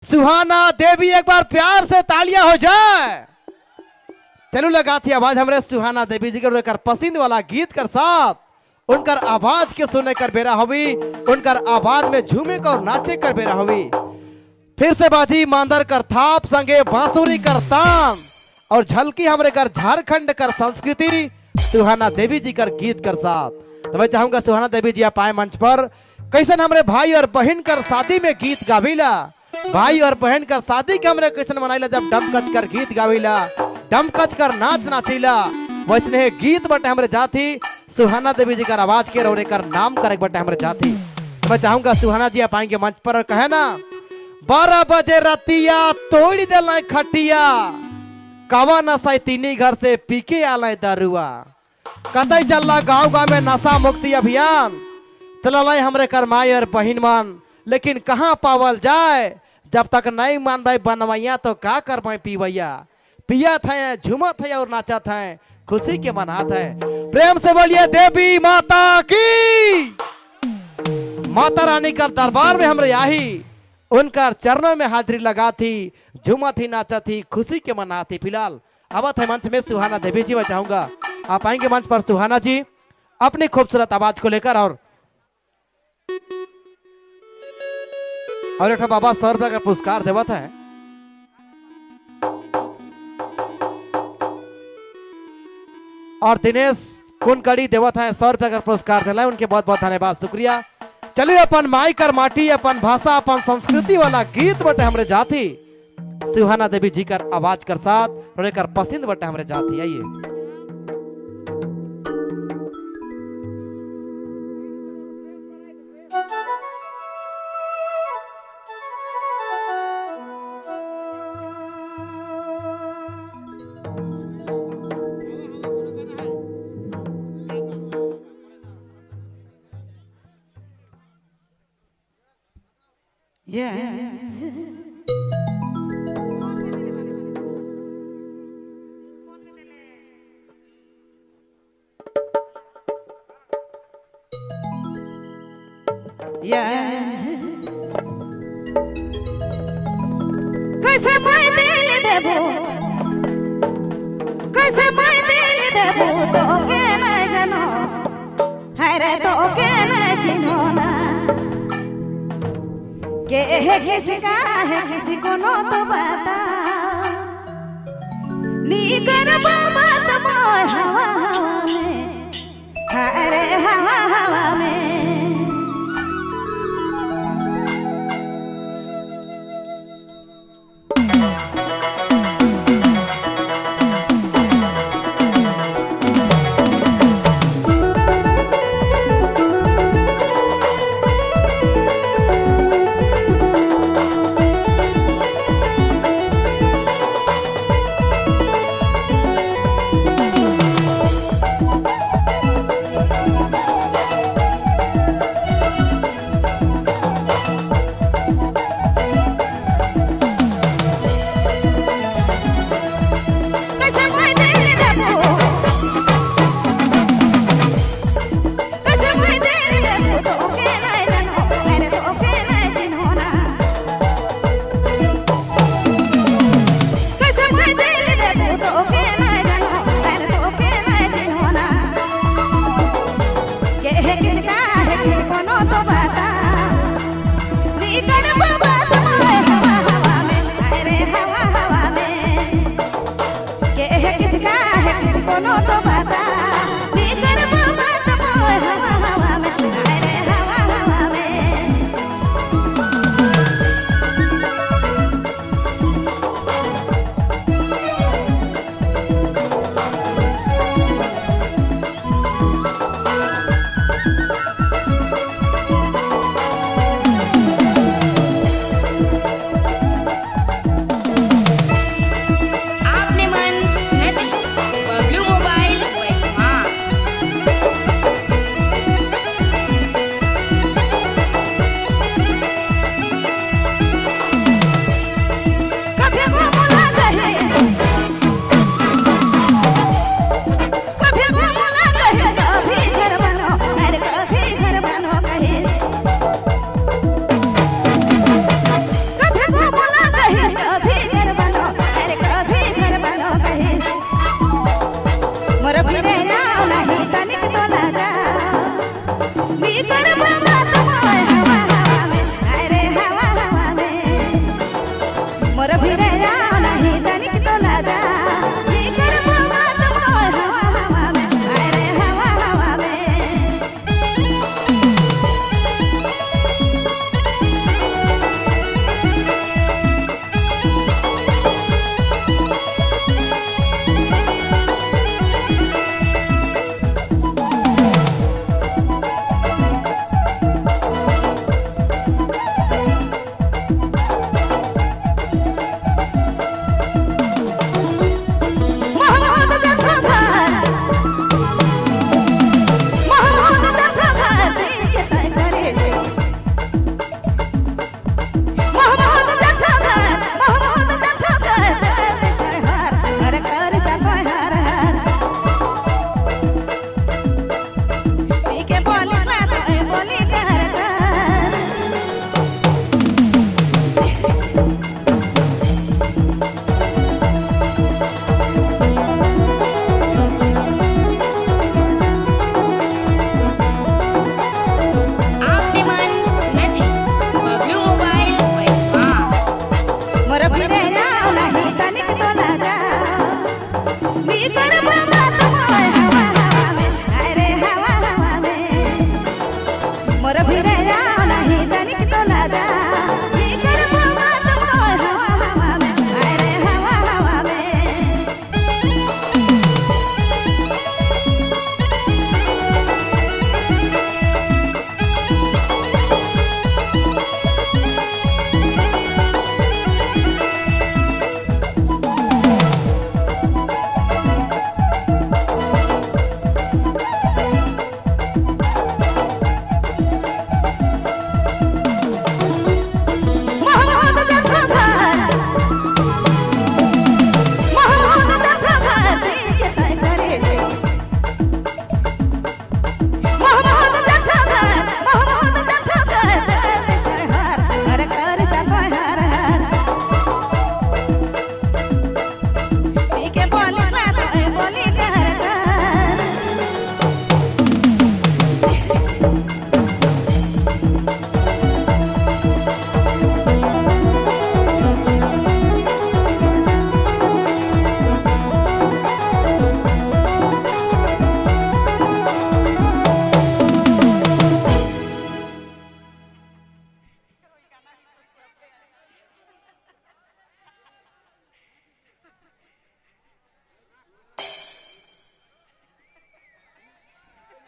सुहाना देवी। एक बार प्यार से तालियां हो जाए। चलू लगा थी आवाज हमरे सुहाना देवी जी कर पसंद वाला गीत कर साथ उनकर आवाज के सुने कर बेरा हुई, उनकर आवाज में झूमे कर और नाचे कर बेरा हुई। फिर से बाजी मांदर कर थाप संगे बांसुरी कर तान और झलकी हमरे कर झारखंड कर संस्कृति सुहाना देवी जी कर गीत कर साथ। तो मैं चाहूंगा सुहाना देवी जी आप आए मंच पर। कैसन हमरे भाई और बहन कर शादी में गीत गाविला, भाई और बहन कर शादी के हमरे कैसन मनाइला जब डमकच कर गीत गाविला, डमकच कर नाच नाचीला, वैसने गीत बटे हमरे जाती सुहाना देवी जी कर आवाज के और कर नाम करे बटे हमरे जाती। तो मैं चाहूंगा सुहाना जी आप आएंगे मंच पर और कहे ना 12 बजे रतिया तोड़ दिल खटिया, कावा नशा तीनी घर से पीके आल दारुआ, कतई चल गाँव गाँव में नशा मुक्ति अभियान चल हमरे कर माई और बहिन मन, लेकिन कहाँ पावल जाए जब तक नहीं मान भाई बनवैया तो का कर पाए पीवैया। पियत है, झूमत है और नाचत है, खुशी के मनात है। प्रेम से बोलिए देवी माता की। माता रानी का दरबार में हमरे आही, उनका चरणों में हाजिरी लगा थी, झूमा थी, नाचा थी, खुशी के मना थी। फिलहाल आवत है मंच में सुहाना देवी जी। मैं चाहूंगा आप आएंगे मंच पर सुहाना जी अपनी खूबसूरत आवाज को लेकर। और एक बाबा 100 रुपया का पुरस्कार देवत है। और दिनेश कुनकड़ी देवत है 100 रुपया का पुरस्कार दिला, उनके बहुत बहुत धन्यवाद, शुक्रिया। चलिए अपन माई कर माटी, अपन भाषा, अपन संस्कृति वाला गीत बटे हमरे जाती सुहाना देवी जी कर आवाज कर साथ और कर पसंद बटे हमरे जाती। आइए कैसे मैं दिल देबो, कैसे मैं दिल देबो तो के न जानो, हरे तो के न चिन्हो ना, के है किसका है किसी को नो तो बता, नी कर बाबा तमोय हवा हवा में, हरे हवा हवा में।